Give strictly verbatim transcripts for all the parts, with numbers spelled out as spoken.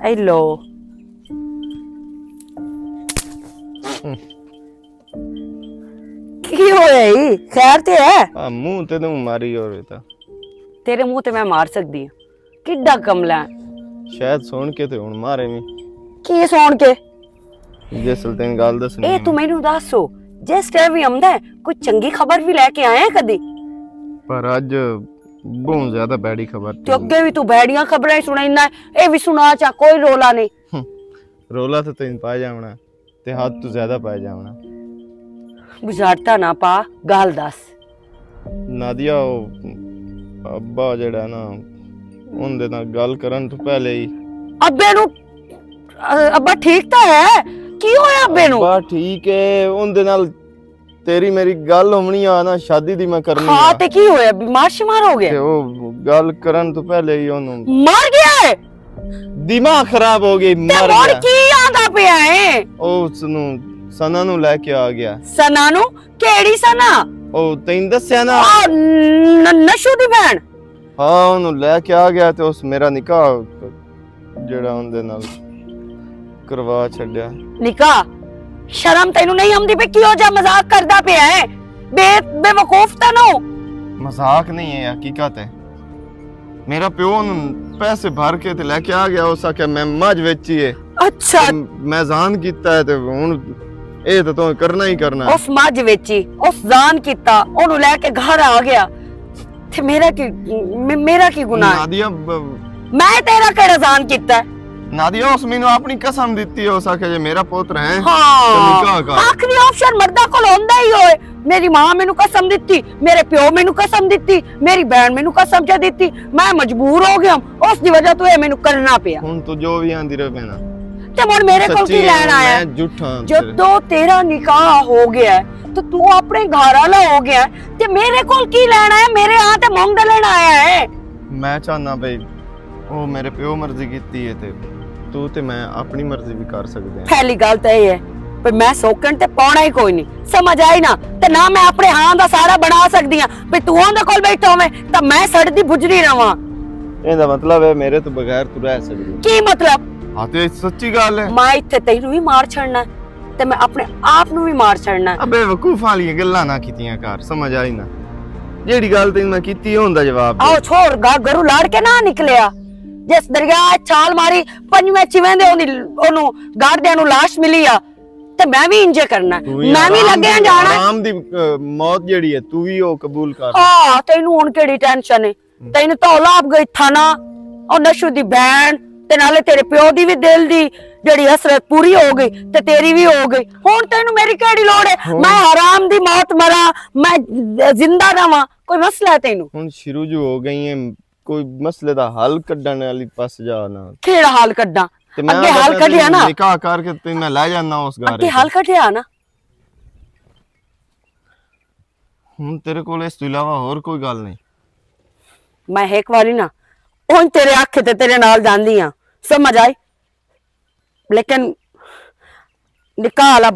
ہیلو۔ کی ہویا ای؟ خیر تے ہے؟ آ، منہ تے توں ماری اور بیٹا۔ تیرے منہ تے میں مار سکدی ہاں؟ کڈا کملا ہے۔ شاید سن کے تے ہن مارے وی۔ کی سن کے؟ جس ویلے تین گل دسنی اے ہے۔ توں مینوں دسو، جس ٹائم وی آندا ہے، کوئی چنگی خبر وی لے کے آیا ہے کدی؟ پر اج بہت زیادہ بیڑی خبر تے تھی۔ اگے وی توں بیڑیاں خبراں ہی سنائنا ہے، اے وی سنا چا، کوئی رولا نہیں۔ ہم، رولا تے تین پا جاونا۔ تے حد تو زیادہ پائے جاونا۔ بزارتا نہ پا، گل دس۔ نادیا، او ابا جڑا نا، اون دے نال گل کرن تو پہلے ہی۔ ابے نو، ابا ٹھیک تاں ہے؟ کی ہویا ابے نو؟ ابا ٹھیک ہے، اون دے نال تیری میری گل ہونی آ نا، شادی دی میں کرنی ہاں، آ۔ تے کی ہویا؟ بیمار شمار ہو گیا؟ تے او گل کرن تو پہلے ہی اونوں مر گیا ہے؟ دماغ خراب ہو گئی، تے مر مڑ گیا۔ کی آندا پیا ہے؟ او اس نو، سنا نو لے کے آ گیا۔ سنا نو؟ کیڑی سنا؟ او تین دسیا نا؟ او ن-، نشو دی بہن؟ ہاں، اونوں لے کے آ گیا تے اس میرا نکاح جڑا اون دے نال کروا چھڈیا۔ نکاح؟ شرم تینوں نہیں آندی پئی؟ کیہو جا مذاق کردا پیا ہے؟ بے، بے وقوف تینوں۔ مذاق نہیں ہے، حقیقت ہے۔ میرا پیو اونوں پیسے بھر کے تے لے کے آ گیا، اس آکھیا میں مجھ ویچی ہے۔ اچھا۔ تے میں زان کیتا ہے تے ہن اے تے تو کرنا ہی کرنا ہے۔ اس مجھ ویچی، اس زان کیتا، اونوں لے کے گھر آ گیا۔ تے میرا کی، م-، میرا کی گناہ ہے؟ نادیہ، ب-، میں تیرا کیڑا زان کیتا ہے؟ نادیہ، اس مینوں اپنی قسم دتی ہے، اس آکھیا جے میرا پتر ہے، ہاں۔ تے نکاح کر۔ آخری آپشن مردہ کول ہوندا ہی ہوئے۔ میری ماں مینوں قسم دتی، میرے پیو مینوں قسم دتی، میری بہن مینوں قسم چا دتی، میں مجبور ہو گیا، اس دی وجہ تو اے مینوں کرنا پیا۔ ہن تو جو وی آندی رہ پینا۔ تے ہن میرے کول کی سچی ہے، لین آیا؟ میں جھوٹا ہاں تیرے۔ جدوں تیرا نکاح ہو گیا ہے، تے تو اپنے گھر والا ہو گیا ہے، تے میرے کول کی لین آیا؟ میرے ہاں تے منگ لین آیا ہے۔ میں چاہنا بھائی، او میرے پیو مرضی کیتی ہے تے تو تے میں اپنی مرضی بھی کر سکدے ہاں۔ پہلی گل تے اے ہے، پر میں سوکن تے پاؤنا ہی کوئی نہیں، سمجھ آئی نا؟ تے نہ میں اپنے ہاں دا سارا بنا سکدی ہاں، پر تو اون دے کول بیٹھا ہوویں، تاں میں سڑدی بجری رہواں۔ ایندا مطلب ہے میرے تو بغیر تو رہ سکدی ہے۔ کی مطلب؟ ہاں، تے سچی گل ہے۔ میں ایتھے تینوں وی مار چھڑنا ہے، تے میں اپنے آپ نوں وی مار چھڑنا ہے۔ ابے وقوفاں والیاں گلاں نہ کیتیاں کر، سمجھ آئی نا؟ جیڑی گل تینوں میں کیتی، اوندا جواب دے۔ آؤ چھوڑ، گا-، گرو لڑ کے نہ نکلیا۔ جس دریا اچ چھال ماری، پنجویں چویں دے اوندی، اونوں گاڑدیاں نوں لاش ملی آ، تے میں وی انجے کرنا ہے۔ تو وی میں وی حرام لگے دی، جانا ہے۔ حرام دی، اہ، موت جیڑی ہے، تو وی او قبول کر۔ ہاں، تینوں ہن کیڑی ٹینشن ہے؟ تینوں تو اولاد گئی تھا نا، او نشو دی بہن، تے نالے تیرے پیو دی وی دل دی جیڑی حسرت پوری ہو گئی، تے تیری وی ہو گئی۔ ہن تینوں میری کیڑی لوڑ ہے؟ ہن میں حرام دی موت مراں، میں زندہ رہواں، کوئی مسئلہ ہے تینوں؟ ہن شروع جو ہو گئی ہیں، کوئی مسئلے دا حل کڈن والی پس جا نا۔ کیڑا حل کڈاں؟ تے میں اگے آندا حل پیا کڈیا تینوں نا۔ نکاح کر کے تینوں میں لے جانا اس گھر اگے وچ۔ حل کڈیا نا۔ ہن تیرے کول اس تو علاوہ ہور کوئی گل نہیں۔ میں ایک واری نا، ہن تیرے آکھے تے تیرے نال جاندی ہاں، سمجھ آئی؟ لیکن نکاح والا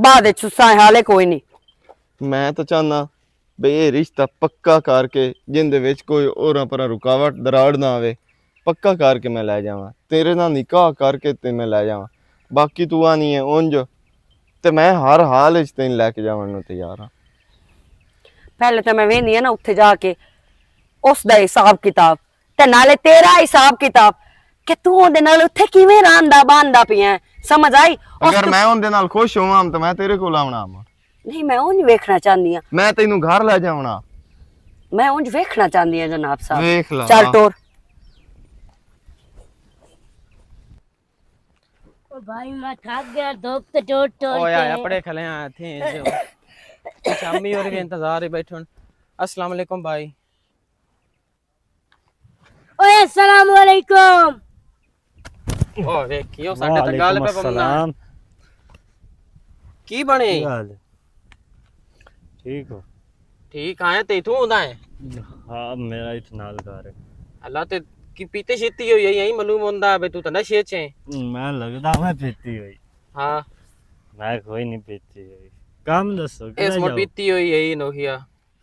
بعد وچ سسا ہے، حالے کوئی نہیں۔ میں تو چاہنا بھئی اے رشتہ پکا کر کے، جن دے وچ کوئی اوراں پراں رکاوٹ دراڑ نہ آوے، پکا کر کے میں لے جاواں، تیرے نال نکاح کر کے تے میں لے جاواں۔ باقی تو آنی ہے اونج، تے میں ہر حال وچ تینوں لے کے جاون نوں تیار ہاں۔ پہلے تے میں ویندی ہاں نا اتھے جا کے اس دا حساب کتاب، تے نالے تیرا حساب کتاب کہ تو اون دے نال اتھے کیویں رہندا باندا پیا ہے، سمجھ آئی؟ اس اگر تو میں اون دے نال خوش ہوواں تے میں تیرے کول آونا آواں۔ نہیں، میں اونج ویکھنا چاہندی ہاں۔ میں تینوں گھر لے جاونا۔ میں اونج ویکھنا چاہندی ہاں جناب صاحب۔ ویکھ لا۔ چل ٹور۔ او بھائی، میں تھک گیا، دھوپ تے ٹور ٹور اوئے آ، کے۔ اپنے کھلے آ تھے جو۔ شامی اور بھی انتظار ہی بیٹھے ہن۔ السلام علیکم بھائی۔ اوئے، السلام علیکم۔ او ویکھیو، ساڈے تے گل وعلیکم پہ بمنا۔ السلام۔ کی بنے؟ کی حال ہے؟ ٹھیک ہو؟ ٹھیک آیا، تے تو ہوندا ہے؟ ہاں، میرا اتھ نال گھر ہے۔ اللہ، تے کی پیتے شیتی ہوئی ہے، یہی معلوم ہوندا ہے بھئی تو تے نشے چ ہے۔ میں لگدا میں پیتی ہوئی۔ ہاں۔ میں کوئی نہیں پیتی ہوئی۔ کم دسو، اس کدھر مڑ جاؤ؟ پیتی ہوئی ہے نوخیا۔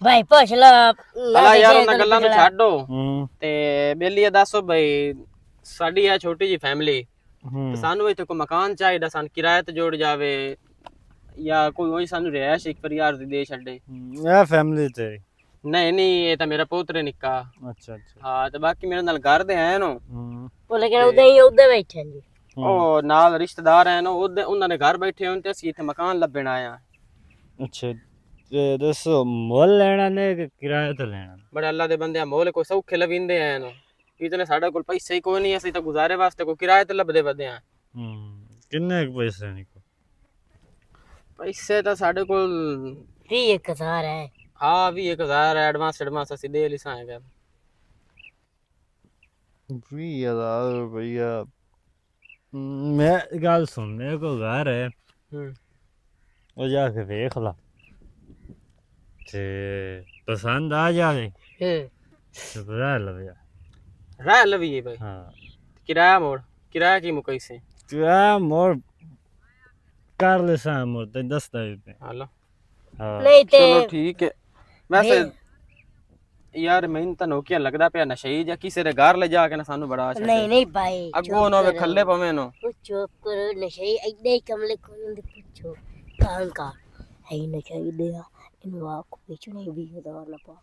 بھائی پوچھ لو۔ اللہ یار، انہاں گلاں نوں چھڈو۔ تے بیلی اے دسو بھائی، ساڈی اے چھوٹی جی فیملی، تے سانوں ایتھے کوئی مکان چاہیدا، سانوں کرایہ تے جوڑ جاوے، یا کوئی وہی سانوں رہائش ایک پریار دی دے چھڈے۔ اے فیملی تے نہیں، نہیں، اے تاں میرا پوتر ہے نکا۔ اچھا، اچھا۔ ہاں، تے باقی میرے نال گھر دے ہیں نو۔ او لیکن ادھر ہی، ادھر بیٹھے ہیں جی۔ او نال رشتہ دار ہیں نو، ادھر انہاں نے گھر بیٹھے ہون تے اسی ایتھے مکان لبھن آئے ہیں۔ اچھا، تے دسو، مول لینا نے کہ کرایہ تے لینا نے؟ بڑے اللہ دے بندے، مول کوئی سوکھے لویندے ہیں نو۔ اتنے ساڈے کول پیسے ہی کوئی نہیں، اسی تاں گزارے واسطے کوئی کرایہ تے لبھدے ودے ہیں۔ کنے ک پیسے نہیں کو؟ پیسے تاں ساڈے کول وی ایک ہزار ہے۔ ہاں، وی ایک ہزار ہے، ایڈوانس، ایڈوانس اسی دے لیساں ہے۔ وی ہزار روپیہ۔ میں گل سن، میرے کو گھر ہے، او جا کے ویکھ لا، تے پسند آ جاوے، تے رہ لویا۔ رہ لویے بھائی۔ ہاں۔ کرایہ موڑ، کرایہ کی مکئی سے؟ کرایہ موڑ کر لیساں، موڑ تے دسدا وی پے۔ ہلو۔ ہاں۔ نہیں تے چلو ٹھیک ہے۔ ویسے یار، مینوں تاں نوکیا لگدا پیا نشئی جا کسے دے گھر لے جا کے نہ سانوں بڑا چھڈے۔ نہیں، نہیں بھائی، اگوں نہ وے کھلے پویں نو۔ چپ کرو، نشئی ایڈے ہی کملے کون دے پوچھو۔ کان کا ہے نشئی دے۔ اینوں آ کو پچھنے بھی ہزار نہ پا۔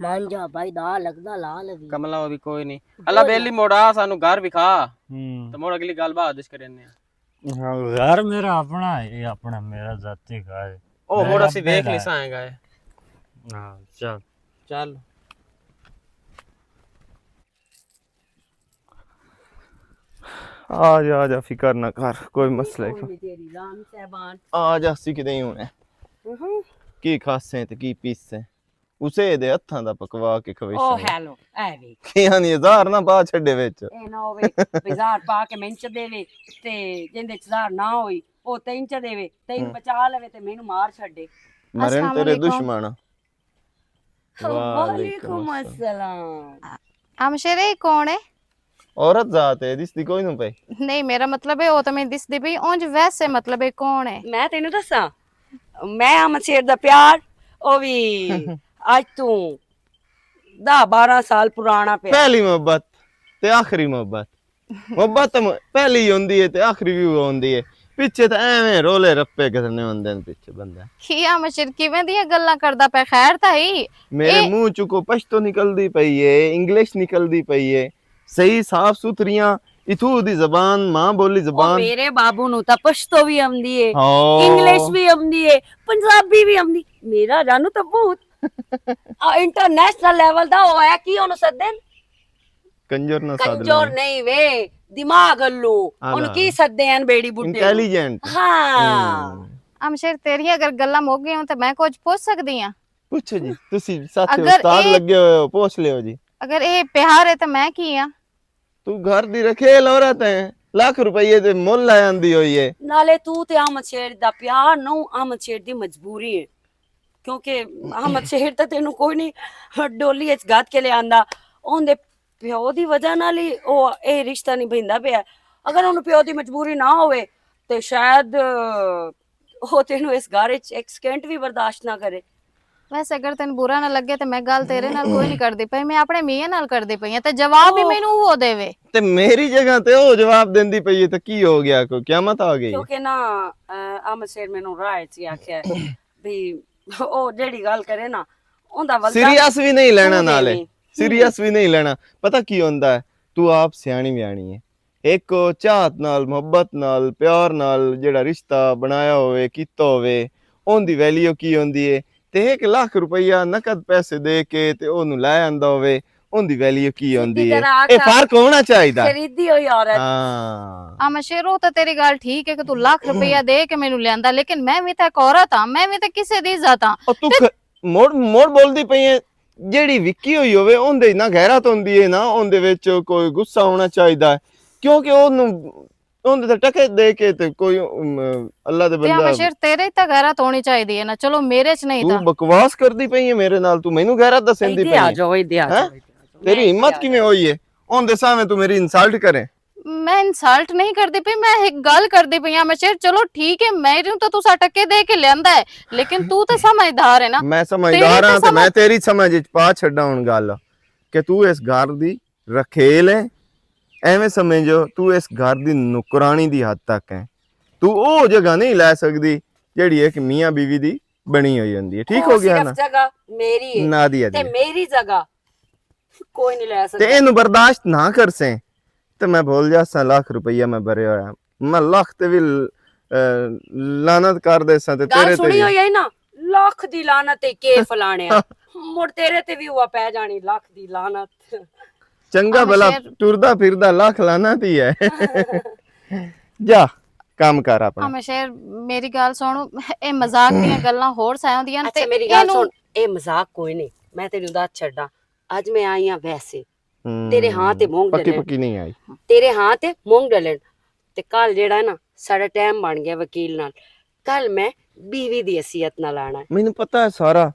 مان جا بھائی، دا لگدا لا لوی۔ کملا وی کوئی نہیں۔ اللہ بیلی موڑا سانوں گھر وکھا۔ تے موڑ اگلی گل بات دس کرنے آں۔ ہاں، گھر میرا اپنا ہے، اپنا میرا ذاتی گھر ہے۔ او ہن اسی ویکھ لیساں آئے گا۔ ہاں، چل۔ چل۔ آ جا، آ جا، فکر نہ کر، کوئی مسئلہ نہیں۔ آ جا، سی کدے ہی ہونے۔ کی کھاسیں تے کی پیسیں؟ اسے دے ہتھاں دا پکوا کے کھویشاں او۔ ہیلو، اے وی۔ کیاں نہیں ہزار نہ پا چھڈے وچ۔ اے نہ ہوے، ہزار پا کے منچ دے وے، تے جیندے وچ ہزار نہ ہوئی، او تین چ دے وے، تین ہوں۔ بچا لوے تے مینوں مار چھڈے۔ مرن السلام تیرے علیکم۔ دشمن۔ وعلیکم السلام۔ امشرے کون ہے؟ عورت ذات ہے، دسدی کوئی نوں پئی۔ نہیں، میرا مطلب ہے، او تاں میں دسدی پئی، اونج ویسے مطلب ہے، کون ہے؟ میں تینوں دساں، میں احمد شیر دا پیار، او وی اج توں دہ بارہ سال پرانا پیار۔ پہلی محبت تے آخری محبت۔ محبت تاں م-، پہلی ہی ہوندی ہے تے آخری وی ہوندی ہے۔ پچھے تاں ایویں رولے رپے کرنے ہوندے نے پچھے بندہ۔ کیا مشرقی میں دیاں گلاں کردا پے، خیر تاں ہی۔ میرے اے منہ چوں کوئی پشتو نکلدی پئی ہے، انگلش نکلدی پئی ہے، صحیح صاف ستھریاں، اتھوں دی زبان، ماں بولی او زبان۔ میرے بابو نوں تاں پشتو وی آندی ہے، ہاں۔ انگلش وی آندی ہے، پنجابی وی آندی۔ میرا جانو تاں بہت آ، انٹرنیشنل لیول دا ہویا کی اونوں سدن؟ کنجر نہ سد کنجر لے۔ نہیں وے، دماغ الو۔ آ اونوں لا۔ کی سدے ہیں بیڑی بوٹے نوں؟ انٹیلیجنٹ۔ ہاں۔ ہم شیر تیری اگر گلاں مک گئی ہوں تے میں کچھ پوچھ سکدی ہاں؟ پوچھو جی، تسی ساتھے اگر استاد اے، لگے ہوئے ہو، پوچھ لیو جی۔ اگر اے پیار ہے تے میں کی ہاں؟ تو گھر دی رکھیل عورت ہے، لاکھ روپے دے مول لے آندی ہوئی ہے۔ نالے تو تے احمد شیر دا پیار نہ، احمد شیر دی مجبوری ہے، کیونکہ احمد شیر تے تینوں کوئی نہیں ڈولی اچ گد کے لے آندا۔ اون دے پیو دی وجہ نال ہی او اے رشتہ نہیں بھیندا پیا۔ اگر اون پیو دی مجبوری نہ ہوئے تے شاید او تینوں اس گھر وچ ایک سیکنڈ بھی برداشت نہ کرے۔ ویسے اگر تینوں برا نہ لگے تے میں گل تیرے نال کوئی نہیں کردی پئی، میں اپنے میاں نال کردی پئی ہاں، تے جواب بھی او۔ مینوں وہ دیوے۔ تے میری جگہ تے او جواب دیندی پئی ہے تے کی ہو گیا؟ کوئی قیامت آ گئی؟ کیونکہ نا، احمد شیر مینوں راہ وچ ہی آکھیا ہے بھی او جیڑی گل کرے نا، اوندا ولدا سیریس بھی نہیں لینا، نالے سیریس بھی نہیں لینا۔ پتہ کی ہوندا ہے، تو آپ سیانی ویانی ہے، ایک چاہت نال، محبت نال، پیار نال جڑا رشتہ بنایا ہوئے، کیتا ہوئے، اون دی ویلیو کی ہوندی ہے؟ تے ایک لاکھ روپیہ نقد پیسے دے کے تے اونوں لے آندا ہوئے، اون دی ویلیو کی ہوندی ہے؟ اے فرق ہونا چاہیدا۔ خریدی ہوئی عورت۔ ہاں۔ ہاں مشیرو، تے تیری گل ٹھیک ہے کہ تو لاکھ روپیہ دے کے مینوں لیاندا، لیکن میں وی تے ایک عورت ہاں، میں وی تے کسے دی عزت ہاں۔ او تو تے خ-، مڑ، مڑ بولدی پئی ہے، جیڑی وکی ہوئی ہووے، اوندے نہ غیرت ہوندی ہے، نہ اوندے وچ کوئی غصہ ہونا چاہیدا ہے، کیونکہ اونوں، اوندے تے ٹکے دے کے تے کوئی، ام، اللہ دے تے بندہ۔ مشیر، تیرے تے غیرت ہونی چاہیدی ہے نا، چلو میرے چ نہیں تو تاں۔ بکواس کردی پئی ہے میرے نال، تو مینوں غیرت دسیندی پئی ہے۔ ادھر آ جاؤ، ادھر آ جاؤ۔ تیری ہمت کیویں ہوئی ہے؟ اوندے سامنے تو میری انسلٹ کرے؟ میں انسلٹ نہیں کردی پئی، میں ایک گل کردی پئی ہاں۔ میں شیر، چلو ٹھیک ہے، میرے تو تسا ٹکے دے کے لیندا ہے، لیکن تو تے سمجھدار ہے نا۔ میں سمجھدار ہاں تے میں تیری سمجھ وچ پا چھڈا ہن گل کہ تو اس گھر دی رکھیل ہے۔ ایویں سمجھو تو اس گھر دی نوکرانی دی حد تک ہے۔ تو او جگہ نہیں لے سکدی جیڑی ایک میاں بیوی دی بنی ہوئی ہوندی ہے۔ ٹھیک ہو گیا نا؟ جگہ میری ہے۔ نادیا تے دی۔ میری جگہ کوئی نہیں لے سکدا۔ تے اینوں برداشت نہ کرسیں تے میں بھول جاساں لکھ روپیہ میں بھرے ہویا۔ میں لکھ تے وی ل-، اے، لعنت کر دیساں تے گل تیرے تے سنی وی۔ ہوئی ہے نا، لکھ دی لعنت تے کے فلانے آ۔ مڑ تیرے تے وی ہوا پے جانی لکھ دی لعنت۔ چنگا بھلا ٹردا پھردا لکھ لعنت ہی ہے۔ جا، کم کر اپنا۔ ہم شیر، میری گل سن، اے مذاق دیاں گلاں ہور سایاں دیاں تے اچھا، میری گل اینوں سن، اے مذاق کوئی نہیں، میں تینوں دس چھڈاں۔ اج میں آئی ہاں ویسے، ہم، تیرے ہاں تے مونگ پکی ڈلن۔ پکی نہیں آئی۔ تیرے ہاں تے مونگ ڈلن۔ تے کل جیڑا ہے نا، ساڈا ٹائم بن گیا وکیل نال۔ کل میں بیوی دی حیثیت نال آنا ہے۔ مینوں پتہ ہے سارا،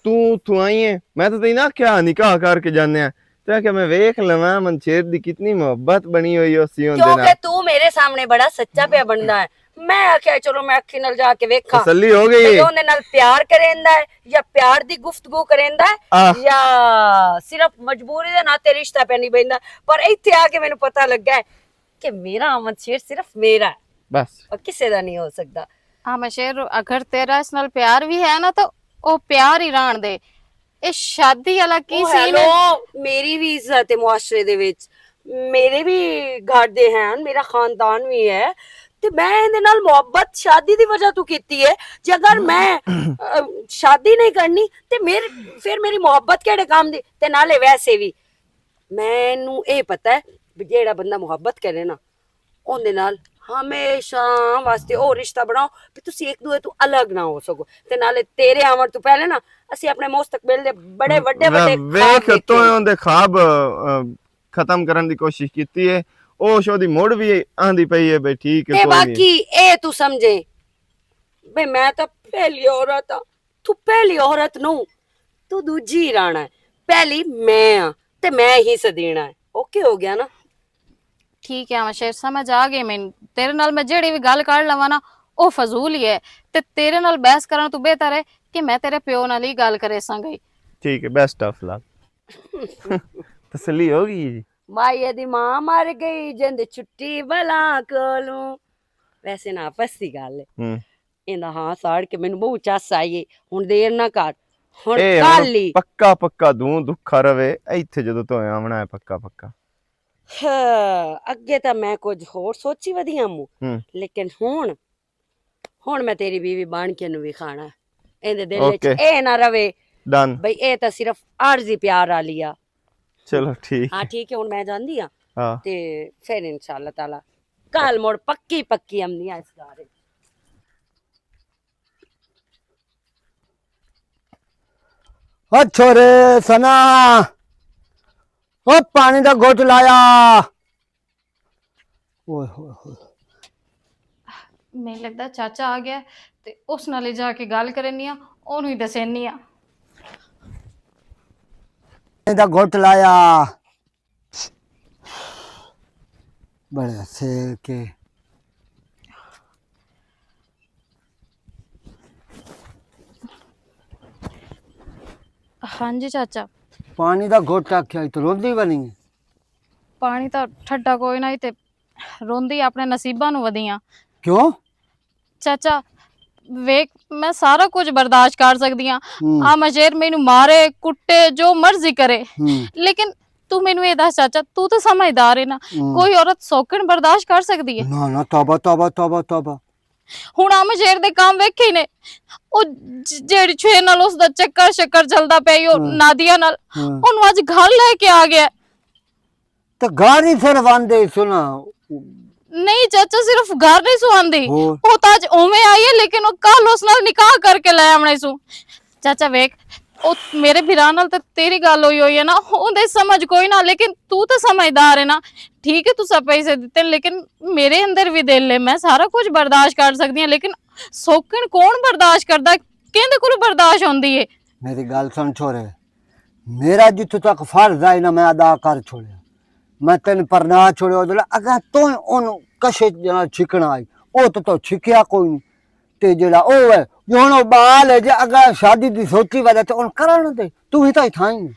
تو اتھوں آئی ہے۔ میں تو تینوں آکھیا نکاح کر کے جانے ہیں۔ تے آکھیا میں ویکھ لواں منشیر دی کتنی محبت بنی ہوئی ہو سی ہوندے کیونکہ نال۔ تو میرے سامنے بڑا سچا پیا بندا ہے۔ میں آکھیا چلو میں اکھی نال جا کے ویکھاں۔ تسلی ہو گئی تے ہے۔ اوندے نال پیار کریندا ہے یا پیار دی گفتگو کریندا ہے آہ۔ یا صرف مجبوری دے ناطے رشتہ پیا نہیں بیندا۔ پر ایتھے آ کے مینوں پتہ لگا ہے کہ میرا آمد شیر صرف میرا ہے۔ بس۔ اور کسے دا نہیں ہو سکدا۔ آمد شیر، اگر تیرا اس نال پیار بھی ہے نا تو او پیار ہی رہن دے۔ اے شادی والا کی او سین ہے؟ ہیلو، میری بھی عزت ہے معاشرے دے وچ، میرے بھی گھر دے ہیں، میرا خاندان بھی ہے، تے میں ایندے نال محبت شادی دی وجہ تو کیتی ہے۔ جے اگر میں، اہ، شادی نہیں کرنی تے میر-، پھر میری محبت کیڑے کام دی؟ تے نالے ویسے بھی مینوں اے پتہ ہے بھی جیڑا بندہ محبت کرے نا، اوندے نال ہمیشہ واسطے او رشتہ بناؤ بھی تسی ایک دوے تو الگ نہ ہو سکو۔ تے نالے تیرے آون تو پہلے نا، اسی اپنے مستقبل دے بڑے وڈے وڈے خواب ویکھ تو ویکھے۔ اوندے خواب، اہ، ختم کرن دی کوشش کیتی ہے۔ او شو دی مڑ بھی آندی پئی ہے بھئی ٹھیک ہے، تے کوئی نہیں۔ باقی اے تو سمجھے بھئی میں تاں پہلی عورت ہاں، تو پہلی عورت نو، تو دوجی رانا ہے۔ پہلی میں ہاں، تے میں ہی سدینا ہے۔ اوکے ہو گیا نا؟ ٹھیک ہے، ہاں شیر، سمجھ آ گئی میں۔ تیرے نال میں جیڑی بھی گل کر لواں نا، او فضول ہی ہے۔ تے تیرے نال بحث کرن تو بہتر ہے کہ میں تیرے پیو نال ہی گل کرے ساں گئی۔ ٹھیک ہے، بیسٹ آف لک۔ تسلی ہو گئی جی؟ مائی دی ماں مر گئی، جند چھٹی بلا کولوں۔ ویسے نا آپس دی گل ہے۔ ہوں۔ ایندا ہاں ساڑ کے مینوں بہت چس آئی ہے۔ ہن دیر نہ کر، ہن اے ہن کل ہی۔ پکا پکا دوں دکھا رہے، ایتھے جدوں تو آونا ہے پکا پکا۔ ہاں، اگے تاں میں کچھ ہور سوچی ودی ہم، ہوں۔ لیکن ہن، ہن میں تیری بیوی بن کے نوں وی کھانا۔ ایندے دل وچ اوکے۔ اے نہ رہے ڈن۔ بھئی اے تاں صرف عارضی پیار آ لیا۔ چلو ٹھیک ہاں، ہے۔ ٹھیک ہے، ہن میں جاندی ہاں۔ ہاں۔ تے پھر انشاءاللہ تعالیٰ کل مڑ پکی پکی آمنی آ اس گھر۔ او چھوڑے سنا، او پانی دا گھٹ لایا۔ اوئے ہوئے ہوئے۔ مینوں لگدا چاچا آ گیا تے اس نال ہی جا کے گل کرنی آ، اونوں ہی دسینی آ۔ پانی دا گھٹ لایا۔ بڑے سیک کے۔ ہاں جی چاچا۔ پانی دا گھٹ آکھیا تے روندی بنی ہے۔ پانی تاں ٹھڈا کوئی نہ ہی تے روندی اپنے نصیباں نوں ودیاں۔ کیوں؟ چاچا، ویکھ، میں سارا کچھ برداشت کر سکدی ہاں۔ ہوں۔ آ مشیر مینوں مارے، کٹے، جو مرضی کرے۔ ہوں۔ لیکن تو مینوں اے دس چاچا، تو تے سمجھدار ہے نا، ہوں۔ کوئی عورت سوکن برداشت کر سکدی ہے؟ نہ، نہ، توبہ، توبہ، توبہ، توبہ۔ ہن آ مشیر دے کام ویکھے نے۔ او ج-، جیڑی چھوڑے نال اس دا چکر شکر چلدا پیا ای، او ہوں۔ نادیہ نال۔ ہوں۔ اونوں اج گھر لے کے آ گیا۔ تے گھر ہی پھر واندے سنا۔ نہیں چاچا، صرف گھر نہیں سواندی۔ ہور؟ او تاں اج اوویں آئی ہے، لیکن او کل اس نال نکاح کر کے لے آونے سو۔ چاچا ویکھ، او میرے بھرا نال تے تیری گل ہوئی ہوئی ہے نا، اوندے سمجھ کوئی نہ، لیکن تو تے سمجھدار ہے نا۔ ٹھیک ہے، تساں پیسے دتے، لیکن میرے اندر بھی دل ہے، میں سارا کچھ برداشت کر سکدی ہاں، لیکن سوکن کون برداشت کردا؟ کیندے کولوں برداشت ہوندی ہے؟ میری گل سن چھوڑے، میرا جتھوں تک فرض آئی نا، میں ادا کر چھوڑیا۔ میں تین پرنا چھوڑے، اگر تو ان کشے جنا چھکنا آئی، او تو تو چھکیا کوئی نہیں۔ تے جڑا او ہے، جو ہن او بال ہے، جے اگر شادی دی سوچی وجہ تے ان کرن دے، تو ہی تو تھا ہی نہیں۔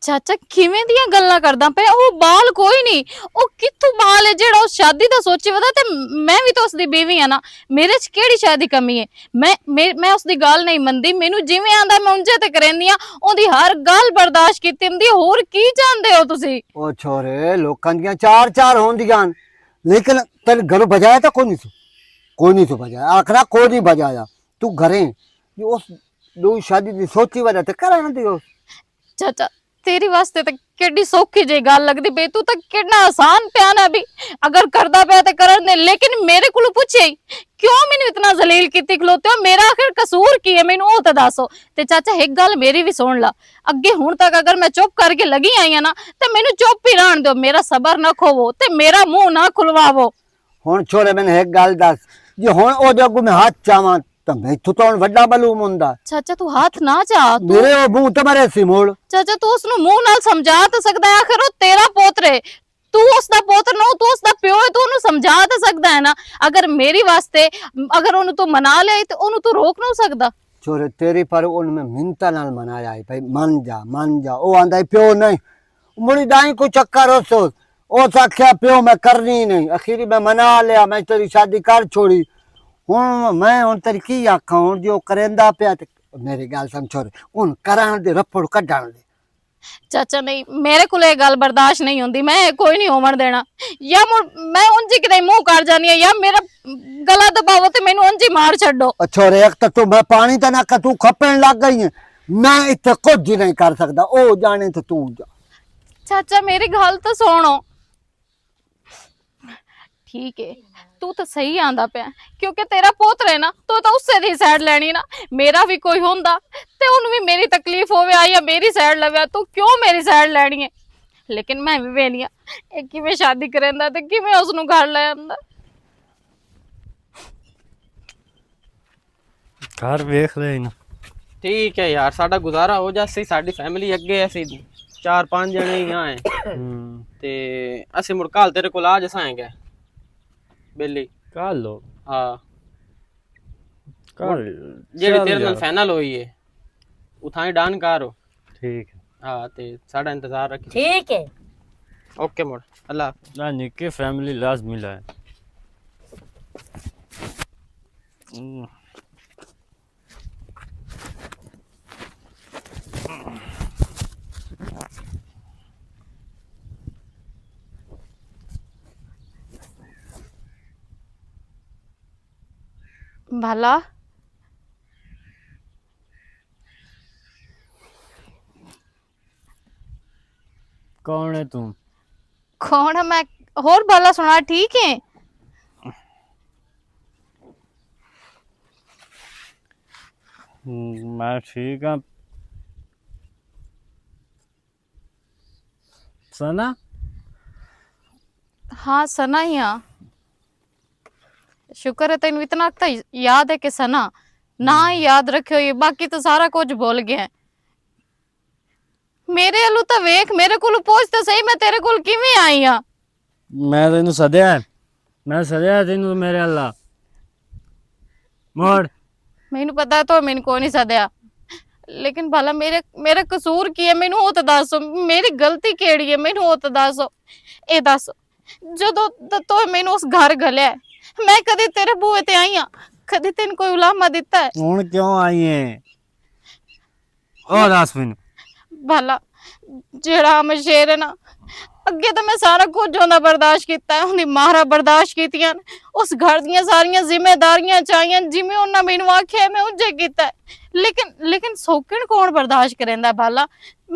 چاچا، کیویں دیاں گلاں کردا پیا؟ او بال کوئی نہیں۔ او کتھوں بال ہے جیڑا او شادی دا سوچی ودا؟ تے میں وی تو اس دی بیوی ہاں نا، میرے چ کیڑی شے دی کمی ہے؟ میں میں میں اس دی گل نہیں مندی، مینوں جویں آندا میں اونجے تے کریندی ہاں۔ اوندی ہر گل برداشت کیتی ہوندی ہے، ہور کی چاہندے ہو تسی؟ او چھورے، لوکاں دیاں چار چار ہوندیاں ہن، لیکن تین گھروں بجایا تاں کوئی نہیں سو، کوئی نہیں سو بجایا، آخرا کوئی نہیں بجایا۔ تو گھریں جو اس دو شادی دی سوچی وجہ تے کرن دیو۔ چاچا، تیری واسطے تے کیڈی سوکھی جئی گل لگدی پئی، تو تے کیڈا آسان پیا نا بھی۔ اگر کردا پیا تے کرن دے، لیکن میرے کولوں پوچھے ہی کیوں مینوں اتنا ذلیل کیتی کھلوتے ہو؟ میرا آخر قصور کی ہے؟ مینوں او تے دسو۔ تے چاچا، ایک گل میری بھی سن لا، اگے ہن تک اگر میں چپ کر کے لگی آئی ہاں نا، تے مینوں چپ ہی رہن دیو، میرا صبر نہ کھوو تے میرا منہ نہ کھلواوو۔ ہن چھوڑے، مینوں ایک گل دس، جے ہن او دے اگوں میں ہاتھ چاواں، تاں میتھوں تاں ہن وڈا معلوم ہوندا۔ چاچا، تو ہاتھ نہ چا، تو میرے او منہ تے مرے سی موڑ۔ چاچا، تو اس نوں منہ نال سمجھا تے سکدا ہے، آخر او تیرا پوتر ہے۔ تو اس دا پوتر نہ، تو اس دا پیو ہے، تو اونوں سمجھا تے سکدا ہے نا۔ اگر میری واسطے، اگر اونوں تو منا لیا تے اونوں تو روک نہ سکدا۔ چھوڑے، تیری پر ان میں منتا نال منایا ہے، بھائی من جا، من جا۔ او آندا ہے پیو نہیں، مڑی ڈائیں کوئی چکر اس، اس آکھیا پیو میں کرنی نہیں، اخیری میں منا لیا، میں تیری شادی کر چھوڑی۔ ہن میں ہن تیری کی آکھاں، ہن جو کریندا پیا تے میری گل سمجھ، چھوڑ، ہن کران دے رپڑ کڈان دے۔ چاچا نہیں، میرے کول یہ گل برداشت نہیں ہوندی، میں یہ کوئی نہیں ہون دینا۔ یا مڑ میں انج ہی کدے منہ کر جانی ہاں، یا میرا گلا دباؤ تے مینوں انج ہی مار چھڈو۔ اچھا، ریک تے تو میں پانی تے نہ کہ تو کھپن لگ گئی ہے، میں اتھے کچھ نہیں کر سکدا، او جانے تے تو جا۔ چاچا، میری گل تو سنو۔ ٹھیک ہے، تو تو صحیح آندا پیا، کیونکہ تیرا پوتر ہے نا، تو تو اسے دی سائیڈ لینی نا۔ میرا بھی کوئی ہوندا تے اونوں بھی میری تکلیف ہووے آ یا میری سائیڈ لوے آ، تو کیوں میری سائیڈ لینی ہے؟ لیکن میں بھی وینی آ، اے کیویں شادی کریندا تے کیویں اس نوں گھر لے آندا۔ گھر ویکھ لے نا۔ ٹھیک ہے یار، ساڈا گزارا ہو جاسی، ساڈی فیملی اگے اسی چار پانچ جنے ہی آئے۔ ہوں۔ تے اسی مڑ کال تیرے کول آ جساں ہے گئے۔ بیلی۔ کال لو۔ ہاں۔ کال۔ جیڑی چل تیرے نال یار۔ فائنل ہوئی ہے، اتھاں ہی ڈن کر ہو۔ ٹھیک ہے۔ ہاں، تے ساڈا انتظار رکھی۔ ٹھیک ہے۔ اوکے مڑ۔ اللہ حافظ۔ نہ، نکی فیملی لازمی لائے۔ بھلا کون ہے تم؟ کون ہے میں؟ ہور بھلا سنا، ٹھیک ہے؟ ہوں، میں ٹھیک ہاں۔ سنا؟ ہاں، سنا ہی ہاں۔ شکر ہے تینوں اتنا تک یاد ہے کہ سنا نہ ہی یاد رکھے ہوئے، باقی تو سارا کچھ بھول گیا ہے۔ میرے ولوں تاں ویکھ، میرے کولوں پوچھ تاں صحیح، میں تیرے کول کیویں آئی ہاں؟ میں تینوں سدیا ہے، میں سدیا ہے تینوں میرے اللہ۔ موڑ۔ مینوں پتا تو مینوں کون نہیں سدیا، لیکن بھلا میرے میرا قصور کی ہے؟ مینوں او تے دسو، میری غلطی کیڑی ہے؟ مینوں او تے دسو، اے دسو، جدوں تے تو مینوں اس گھر گھلیا ہے، میں کدی تیرے بوئے تے آئی ہاں؟ کدی تینوں کوئی علامہ دتا ہے؟ ہن کیوں آئی ہے؟ او دس مینوں۔ بھلا جیڑا ہم شیر ہے نا، اگے تے میں سارا کچھ اوندا برداشت کیتا ہے، اوندی مارا برداشت کیتیاں نے، اس گھر دیاں ساریاں ذمہ داریاں چاہیاں، جویں انہاں مینوں آکھیا ہے، میں اونجے کیتا ہے۔ لیکن لیکن سوکن کون برداشت کریندا ہے؟ بھلا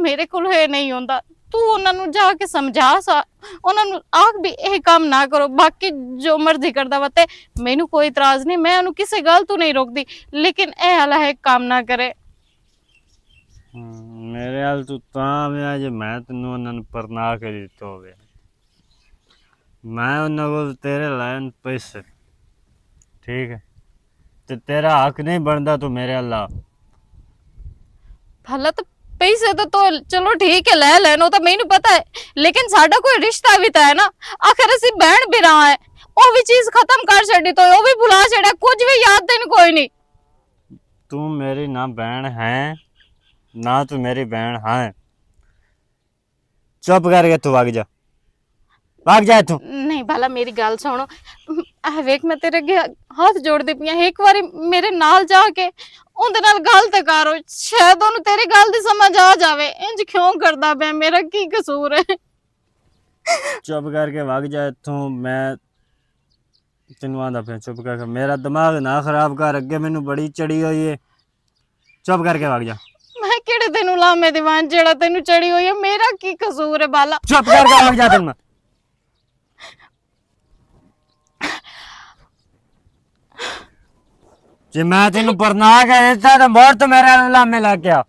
میرے کول اے نہیں ہوندا۔ تو انہاں نوں جا کے سمجھا سا، انہاں نوں آکھ بھی اے کام نہ کرو، باقی جو مرضی کردا وتے، مینوں کوئی اعتراض نہیں، میں انہوں کسے گل تو نہیں روکدی، لیکن اے والا ایک کام نہ کرے۔ ہوں، میرے حال تو تاں میں جے میں تینوں انہاں نوں پرنا کے دتا ہوے۔ میں انہاں کول تیرے لائن پیسے، ٹھیک ہے؟ تے تیرا حق نہیں بندا تو میرے اللہ۔ بھلا تو پیسے تو تو چلو ٹھیک ہے، لے لین، او تو مینوں پتہ ہے، لیکن ساڈا کوئی رشتہ بھی تو ہے نا۔ آخر اسی بہن بھرا ہے، او بھی چیز ختم کر چھڈی، تو او بھی بھلا چھڈیا، کچھ بھی یاد تین کوئی نہیں۔ تو میری نہ بہن ہے، نہ تو میری بہن ہے۔ چپ کر کے تو بھاگ جا، بھاگ جا تو۔ نہیں، بھلا میری گل سنو۔ اے ویکھ، میں تیرے اگے ہاتھ جوڑ دی پیاں، ایک واری میرے نال جا کے اون دے نال گل تے کرو، شاید اونوں تیری گل دی سمجھ آ جاوے۔ انج کیوں کردا پیا؟ میرا کی قصور ہے؟ چپ کر کے بھاگ جا اتھوں۔ میں تینوں آندا پیا، چپ کر کے۔ میرا دماغ نہ خراب کر، اگے مینوں بڑی چڑی ہوئی ہے۔ چپ کر کے بھاگ جا۔ میں کیڑے تینوں لامے دیوان جیڑا تینوں چڑی ہوئی ہے؟ میرا کی قصور ہے بالا؟ چپ کر کے بھاگ جا تینوں میں۔ جے میں تینوں پرنا کہہ دیتا تو مور تو میرے لامے لگ گیا۔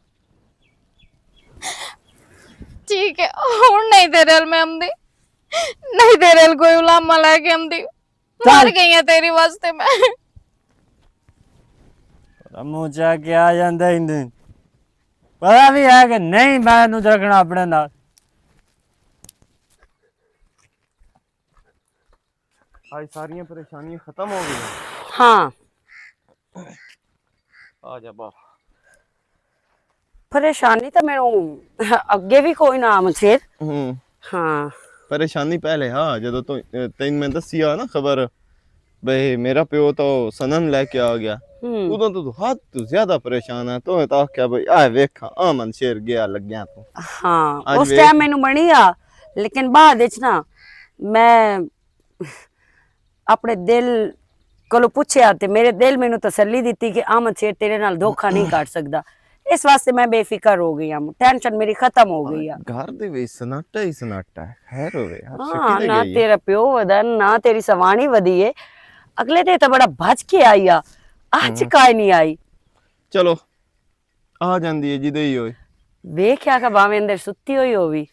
ٹھیک ہے، ہن نہیں تیرے ال میں آمدی، نہیں تیرے ال کوئی علامہ لے کے آمدی۔ مر گئی ہاں تیری واسطے میں۔ منہ چا کے آ جاندے ہی نہیں۔ پتا بھی ہے کہ نہیں میں نو رکھنا اپنے نال۔ آج ساریاں پریشانیاں ختم ہو گئی۔ ہاں۔ آ جا با۔ پریشانی تے مینوں اگے وی کوئی نہ آمد سیر۔ ہوں۔ ہاں۔ پریشانی پہلے ہا، جدوں تو، تین میں دسیا نا خبر، بھئی میرا پیو تو سنن لے کے آ گیا۔ ہوں۔ ادوں تو تو حد تو زیادہ پریشان ہے۔ تو تو آکھیا بھئی آ ویکھاں، آمن شیر گیا لگیا تو۔ ہاں، اج اس ویکھ۔ ٹائم مینوں بنی آ، لیکن بعد وچ نا میں اپنے دل کولوں پچھیا تے میرے دل مینوں تسلی دتی کہ احمد شیر تیرے نال دھوکا نہیں کر سکدا۔ اس واسطے میں بے فکر ہو گئی ہاں، ٹینشن میری ختم ہو گئی ہے۔ گھر دے وچ سناٹا ہی سناٹا ہے۔ خیر ہوے، ہاں، نہ تیرا پیو ودا، نہ تیری سوانی ودی ہے۔ اگلے تے تے بڑا بچ کے آئی آ، اج کائے نہیں آئی۔ چلو، آ جاندی ہے جدے ہی ہوئے۔ ویکھیا کہ باویں اندر ستی ہوئی ہووی۔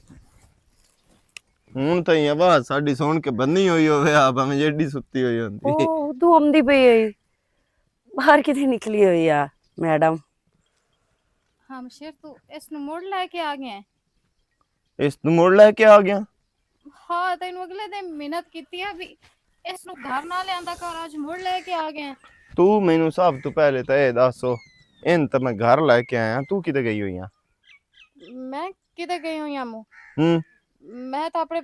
ہن تاں یہ آواز ساڈی سن کے بنی ہوئی ہووے، آ باویں جیڈی ستی ہوئی ہوندی۔ او، ادو آمدی پئی ہے۔ باہر کدے نکلی ہوئی آ، میڈم؟ ہاں، شیر، تو اس نو مڑ لے کے آ گیا ہے؟ اس نو مڑ لے کے آ گیا؟ ہاں، تینوں اگلے دن محنت کیتی ہے بھی اس نو گھر نہ لیاندا کر، اج مڑ لے کے آ گیا۔ تو مینوں سب تو پہلے تے اے دسو، ان تے میں گھر لے کے آیا، تو کدے گئی ہوئی آ؟ میں کدے گئی ہوئی آ مو؟ ہوں۔ میں تاں اپنے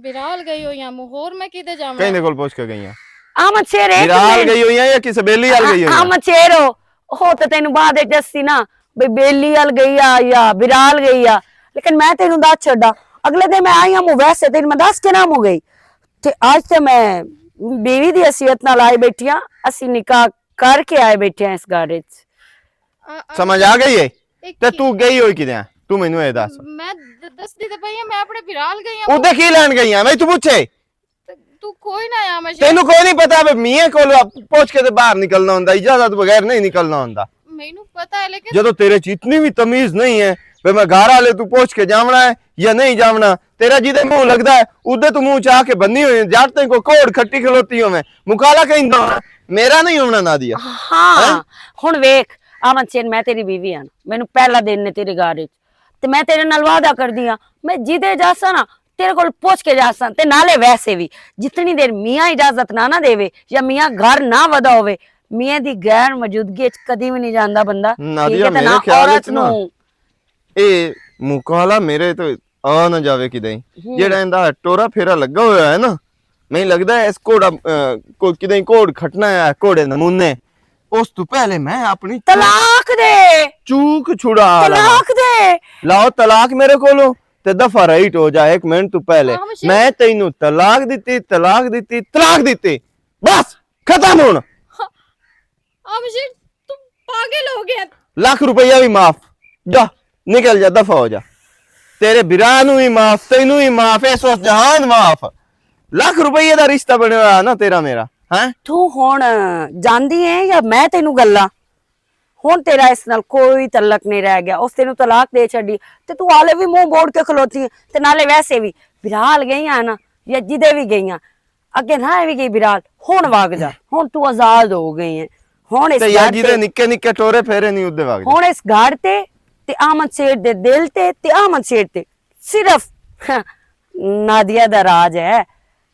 برال گئی ہوئی آ مو، ہور میں کدے جاواں؟ کہیں دے کول پوچھ کے گئی آ؟ احمد شیر، ایک برال منٹ۔ گئی ہوئی آ یا کسے بیلی وال گئی ہوئی آ؟ احمد شیر ہو، ہو تے تینوں بعد وچ دسی نا، بھئی بیلی وال گئی آ یا برال گئی آ، لیکن میں تینوں دس چھڈا۔ اگلے دن میں آئی ہاں، ویسے تینوں میں دس کے نہ مو گئی۔ تے اج تے میں بیوی دی حیثیت نال آئی بیٹھی ہاں، اسی نکاح کر کے آئے بیٹھے ہیں اس گھر وچ۔ آ، آ، سمجھ آ گئی ہے؟ ایک تے تو گئی ہوئی کدے آ؟ تو مینوں اے دس۔ میں د-، دسدی تے پئی ہاں، میں اپنے برال گئی ہاں۔ اودے کی لین گئی آ؟ میں تو پوچھے۔ تے تو کوئی نہ آ، میں تینوں کوئی نہیں پتا، اب میاں کول پوچھ کے تے باہر نکلنا ہوندا، اجازت بغیر نہیں نکلنا ہوندا۔ مینوں پتا ہے، لیکن جدوں تیرے چ اتنی بھی تمیز نہیں ہے، پھر میں گھر والے تو پوچھ کے جاونا ہے یا نہیں جاونا؟ تیرا جدے منہ لگدا ہے، ادے تو منہ چاہ کے بنی ہوئی ہے۔ جٹ تیں کو کوڑ کھٹی کھلوتی ہوویں، مکالا کہیں دا ہونا، میرا نہیں ہونا نادیا۔ ہاں، ہن ویکھ، آمن چین، میں تیری بیوی ہاں، مینوں پہلا دن نے تیرے گھر وچ، تے میں تیرے نال وعدہ کردی ہاں، میں جدے جاساں نا، تیرے کول پوچھ کے جاساں۔ تے نالے ویسے وی، جتنی دیر میاں اجازت نہ نہ دیوے یا میاں گھر نہ ودا ہووے، میاں دی غیر موجودگی وچ کدی وی نہیں جاندا بندہ۔ نادیا، ٹھیک ہے، تے میرے نہ خیال عورت وچ نا، نوں۔ اے مکالا میرے تو آ نہ جاوے کدے۔ ہوں۔ جیڑا ایندا ٹورا پھیرا لگا ہویا ہے نا، میں لگدا ہے اس کوڑا، آ، کوئی کدے کوڑ کھٹنا ہے، کوڑے نمونے۔ اس تو پہلے میں اپنی طلاق دے۔ چوک چھڑا لواں۔ طلاق دے۔ لاؤ طلاق میرے کولوں تے دفعہ رائٹ ہو جا۔ ایک منٹ تو پہلے ہاں، مشیر۔ میں تینوں طلاق دتی، طلاق دتی، طلاق دتی۔ بس ختم ہون۔ ہاں، مشیر، تو پاگل ہو گیا۔ لاکھ روپیہ بھی معاف۔ جا، نکل جا، دفعہ ہو جا۔ تیرے برا نو بھی معاف، تینوں بھی معاف، اس وقت جہان معاف۔ لاکھ روپیہ دا رشتہ بنے ہویا نا تیرا میرا، ہیں؟ تو ہن جاندی ہے یا میں تینوں گلاں؟ ہن تیرا اس نال کوئی تعلق نہیں رہ گیا، اس تینوں طلاق دے چھڈی تے تو حالے بھی منہ بوڑ کے کھلوتی ہے۔ تے نالے ویسے بھی برال گئی آ نا، یا جدے بھی گئی آ، اگے نہ ایویں گئی برال، ہن واگ جا، ہن تو آزاد ہو گئی ہے۔ ہن اس تے یا گھر جدے تے، نکے نکے ٹورے پھیرے نہیں ادے واگ جا۔ ہن اس گھر تے تے احمد شیر دے دل تے تے احمد شیر تے صرف نادیہ دا راج ہے۔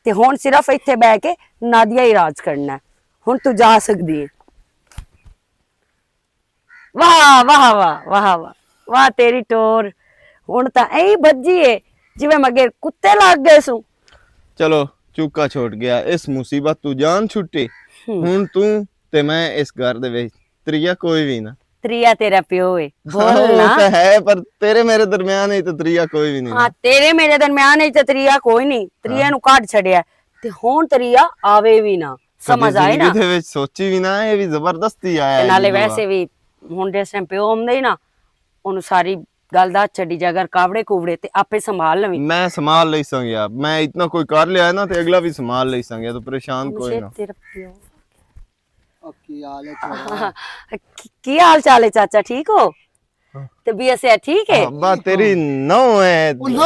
تے ہن صرف ایتھے بہ کے نادیہ ہی راج کرنا ہے۔ ہن تو جا سکدی ہے۔ واہ واہ واہ واہ واہ، واہ تیری ٹور۔ ہن تاں ایں بجی ہے جویں مگے کتے لگ گئے سوں۔ چلو، چوکا چھوٹ گیا، اس مصیبت تو جان چھٹی۔ ہن تو تے میں اس گھر دے وچ تریا کوئی وی نہ۔ تریا تیرا پیو ہے، بول نا۔ ہے، پر تیرے میرے درمیان ہی تے تریا کوئی وی نہیں نا۔ تیرے میرے درمیان ہی تے تریا کوئی نہیں۔ تریا نوں کڈ چھڈیا تے ہن تریا آوے وی نہ۔ سمجھ آئے نا؟ کدی دے وچ سوچی وی نہ، اے وی زبردستی آیا تے ہے نالے جی ویسے وی ہن جس ٹائم پیو آوندا ہی نا، اونوں ساری گل دا چھڈی جا، اگر کاوڑے کووڑے تے آپے سنبھال لویں۔ میں سنبھال لئی ساں یار، میں اتنا کوئی کر لیا ہے نا تے اگلا وی سنبھال لئی ساں یار، تو پریشان کوئی نہ۔ تیرا پیو۔ او کی حال ہے چاچا؟ کی، کی حال چال ہے چاچا، ٹھیک ہو؟ ہاں۔ طبیعت سے ٹھیک ہے؟ ابا تیری نو ہے۔ او نو،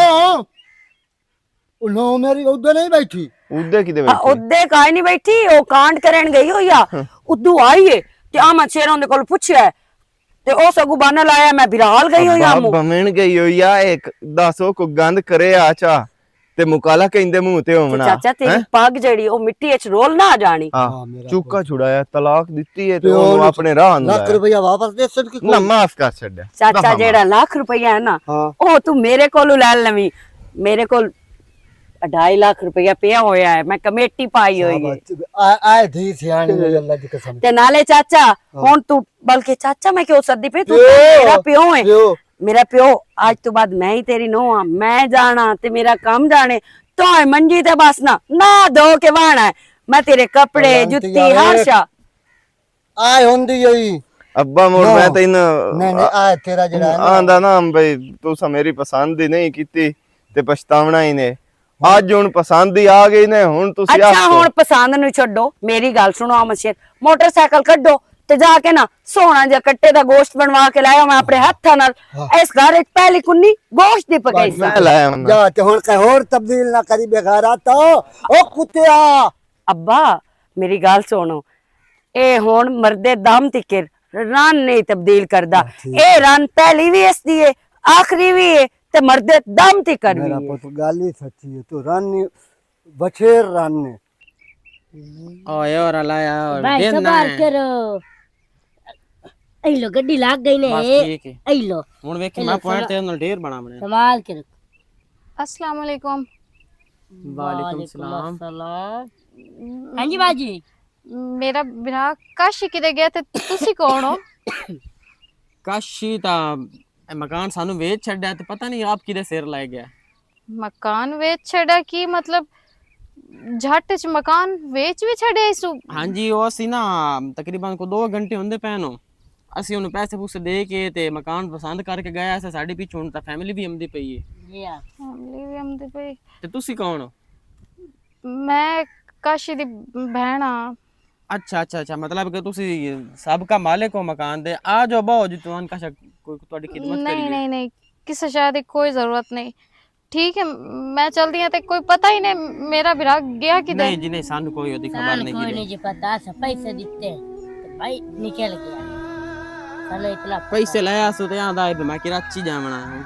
او نو میری ادھر نہیں بیٹھی۔ ادھر کدے بیٹھی؟ ادھر کائے نہیں بیٹھی، او کانڈ کرن گئی ہوئی آ۔ ہاں۔ ادھو آئی ہے تے آ میں شیراں دے کول پوچھیا ہے تے او سگو بانہ لایا، میں بھرال گئی ہوئی آ۔ ابا بمن گئی ہوئی آ، ایک دسو کو گند کرے آ چا۔ تے مکالا کہندے منہ تے تے ہوونا۔ چاچا، تیری پگ جڑی، او مٹی اچ رول نہ آ جانی۔ ہاں، ہاں، میرا چوکا چھڑایا، طلاق دتی ہے تے تے اونوں اونوں اپنے راہ نوں لکھ لایا۔ روپیہ واپس دے سن کہ نہ، کوئی؟ معاف کر چھڈیا۔ چاچا، دفعہ جیڑا مار۔ لکھ روپیہ ہے نا، ہاں۔ او تو میرے کولوں لے لویں۔ میرے کول ڈھائی لکھ روپیہ پیا ہویا ہے، میں کمیٹی پائی ہوئی ہے۔ شاباش۔ آ، آئے دھی سیانی ہے، اللہ دی قسم۔ تے نالے چاچا، ہاں۔ ہن تو بلکہ چاچا میں کیوں سدی پئی؟ تو پیو، میرا پیو ہے۔ پیو۔ میرا پیو، اج تو بعد میں ہی تیری نوہ ہاں، میں جانا تے میرا کم جانے۔ تو ہی منجی تے بس نہ، نہ دھو کے وانا ہے۔ میں تیرے کپڑے، جتی، ہر شا۔ آئے ہوندی ہوئی۔ ابا مور، میں تین نہیں، نہیں، آئے تیرا جڑا ہے نا۔ آندا نا، بھائی، تساں میری پسند ہی نہیں کیتی تے پچھتاونا ہی نے۔ اج ہن پسند ہی آ گئی نے، ہن تسی اچھا، ہن پسند نوں چھڈو، میری گل سنو، آمد شیر، موٹر سائیکل کڈو تے جا کے نا سوہنا جا کٹے دا گوشت بنوا کے لایا میں اپنے ہتھاں نال۔ ہاں۔ اس گھر وچ پہلی کنی گوشت دی پکائی سی۔ میں لایا ہن۔ جا تے ہن کہیں ہور تبدیل نہ کری، بے غیرت۔ او کتیا۔ ابا، میری گل سنو، اے ہن مردے دم تکر رن نہیں تبدیل کردا۔ ہاں، ٹھیک۔ اے رن پہلی وی اس دی ہے، آخری وی ہے، تے مردے دم تکر وی میرا ہے۔ پت، گل ہی سچی ہے، تو رن نہیں، بچیر رن نے۔ اوئے، اور اللہ یار، بھائی، دن نہ صبر ہے۔ کرو۔ اے لو، گڈی لگ گئی نے۔ بس ٹھیک ہے۔ اے لو۔ ہن ویکھ، اے میں لو، پوائنٹ سما-، تے نال ڈھیر بنا بنے۔ سنبھال کے رکھ۔ السلام علیکم۔ وعلیکم السلام۔ السلام۔ ہاں جی باجی۔ میرا بھرا کاشی کدے گیا تے تسی کون ہو؟ کاشی تا اے مکان سانو ویچ چھڈیا تے پتہ نہیں آپ کدے سر لے گیا۔ مکان ویچ چھڈیا کی مطلب؟ جھٹ چ مکان ویچ وی چھڈیا اس؟ ہاں جی، او اسی نا تقریباً کو دو گھنٹے ہوندے پے نو، اسی انہوں پیسے پوسے دے کے تے مکان پسند کر کے گیا، اسے ساڈے پیچھے ہن تا فیملی بھی امدی پئی ہے۔ جی ہاں۔ فیملی بھی امدی پئی۔ تے تسی کون ہو؟ میں کاشی دی بہن ہاں۔ اچھا، اچھا، اچھا، مطلب کہ تسی سب کا مالک ہو مکان دے۔ آ جاؤ، بہو جی، تمہن کا شک-، کوئی تہاڈی خدمت نہیں، کریے۔ نہیں، نہیں، کسے شے دی کوئی ضرورت نہیں۔ ٹھیک ہے، میں چلدی ہاں، تے کوئی پتہ ہی نہیں میرا بھرا گیا کدھر۔ نہیں جی، نہیں، سانو کوئی اودی خبر سانو نہیں کوئی کدھر۔ نہیں جی پتہ، اساں پیسے دتے تے بھائی نکل گیا۔ سانو اتنا پتہ۔ پیسے لے آسو تے آندا ہے، میں کراچی جاونا ہے۔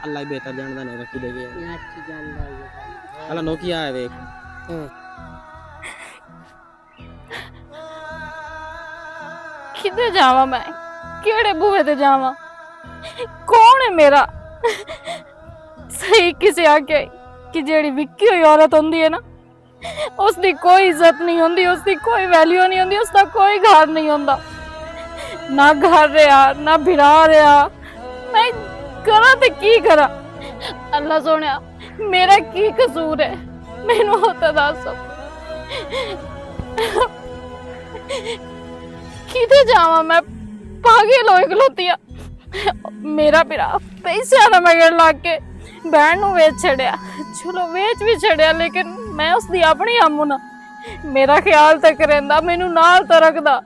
اللہ ہی بہتر جاندا نہیں رکھی دے گیا۔ کراچی جاندا ہے۔ اللہ نوکیا ہے ویکھ۔ ہاں۔ کدے جاواں میں؟ کیڑے بوئے تے جاواں؟ کون ہے میرا؟ صحیح کسے آکھیا ہے کہ جیڑی وکی ہوئی عورت ہوندی ہے نا، اس دی کوئی عزت نہیں ہوندی، اس دی کوئی ویلیو نہیں ہوندی، اس دا کوئی گھر نہیں ہوندا۔ نہ گھر رہیا، نہ بھرا رہیا۔ میں کراں تے کی کراں؟ اللہ سوہنیا، میرا کی قصور ہے؟ مینوں او تے دس۔ کدے جاواں میں؟ پاگل ہوئی کھلوتی ہاں۔ میرا بھرا پیسے دا مگر لگ کے بہن نوں ویچ چھڑیا۔ چلو، ویچ بھی چھڑیا، لیکن میں اس دی اپنی ہم ہوں نا۔ میرا خیال تے کریندا، مینوں نال تے رکھدا۔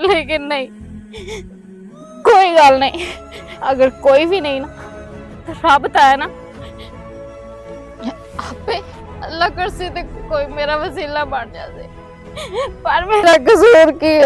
لیکن نہیں، کوئی گل نہیں، اگر کوئی بھی نہیں نا، تو رب تو ہے نا، آپے اللہ کرسی تے کوئی میرا وسیلہ بن جاسی۔ پر میرا قصور کی ہے؟